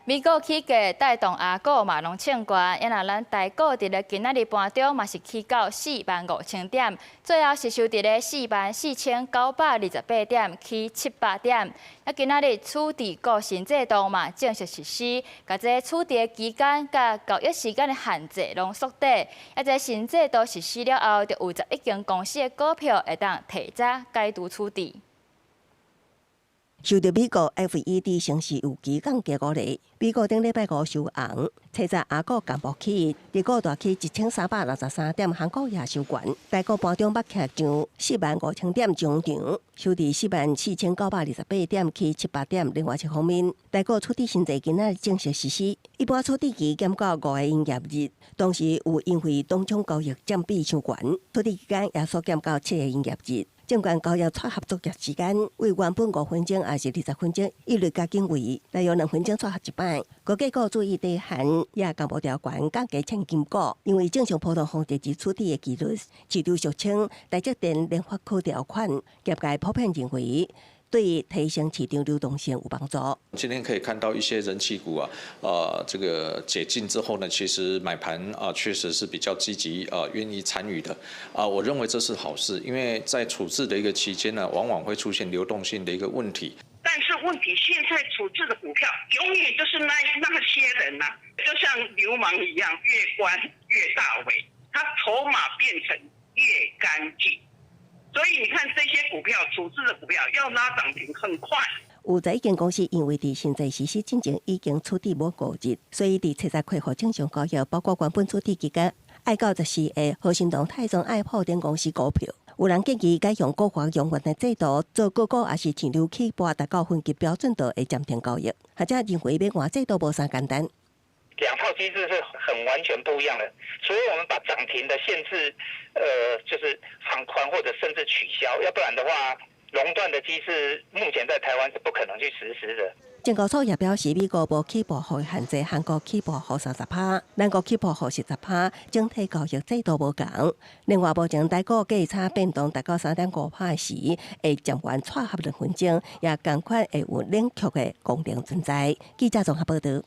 美股起價帶動亞股嘛攏衝懸，啊若咱台股佇咧今仔日盤中嘛是起到45,000點，最後是收佇咧44,928點，起700點。啊，今仔日處置股新制度嘛正式實施，共這處置的期間佮交易時間的限制攏縮短。啊，這新制度實施了後，就有11間公司的股票會當提早解除處置。受著美國 FED 升息預期降低鼓勵，美股頂禮拜五收紅，初十亞股共步起，日股大起1363點，韓股也收懸。台股盤中捌徛上45,000點中場，收佇44,928點，起700點。另外一方面，台股處置新制今仔日正式實施，一般處置期減到5個營業日，當時有因為當沖交易佔比傷懸，處置期間也縮減到7個營業日。證券交易撮合作業時間為原本5分鐘抑是20分鐘，一律加緊為大約2分鐘撮合一擺。高價股注意底限也共無條懸降低千金股，因為正常波動方程式處置的紀律，市場俗稱台積電聯發科條款，業界普遍認為對提升市場流動性有幫助。今天可以看到一些人氣股啊，這個解禁之後呢，其實買盤啊確實是比較積極啊，願意參與的啊，我認為這是好事，因為在處置的一個期間呢，往往會出現流動性的一個問題。但是問題，現在處置的股票永遠就是那些人吶，就像流氓一樣，越關越大尾，他籌碼變成越乾淨。所以你看這些股票處置的股票要拉漲停很快。有11間公司因為佇新制實施進前已經處置滿5日，所以佇初十恢復正常交易，包括原本處置期間愛到14個和生堂、泰中、愛普等公司股票。有人建議改用股權讓原的制度做個股，抑是市場起撥達到分級標準，就會暫停交易。學者認為欲換制度無啥簡單。兩套機制是很完全不一樣的，所以我們把漲停的限制，就是放寬或者甚至取消，要不然的話，熔斷的機制目前在台灣是不可能去實施的。證交所也表示，美國無起撥予限制，韓國起撥予30%，咱國起撥予10%，整體交易制度無仝。另外，目前台股價差變動達到3.5%時，會暫緩撮合2分鐘，也仝款會有冷卻的功能存在。記者綜合報導。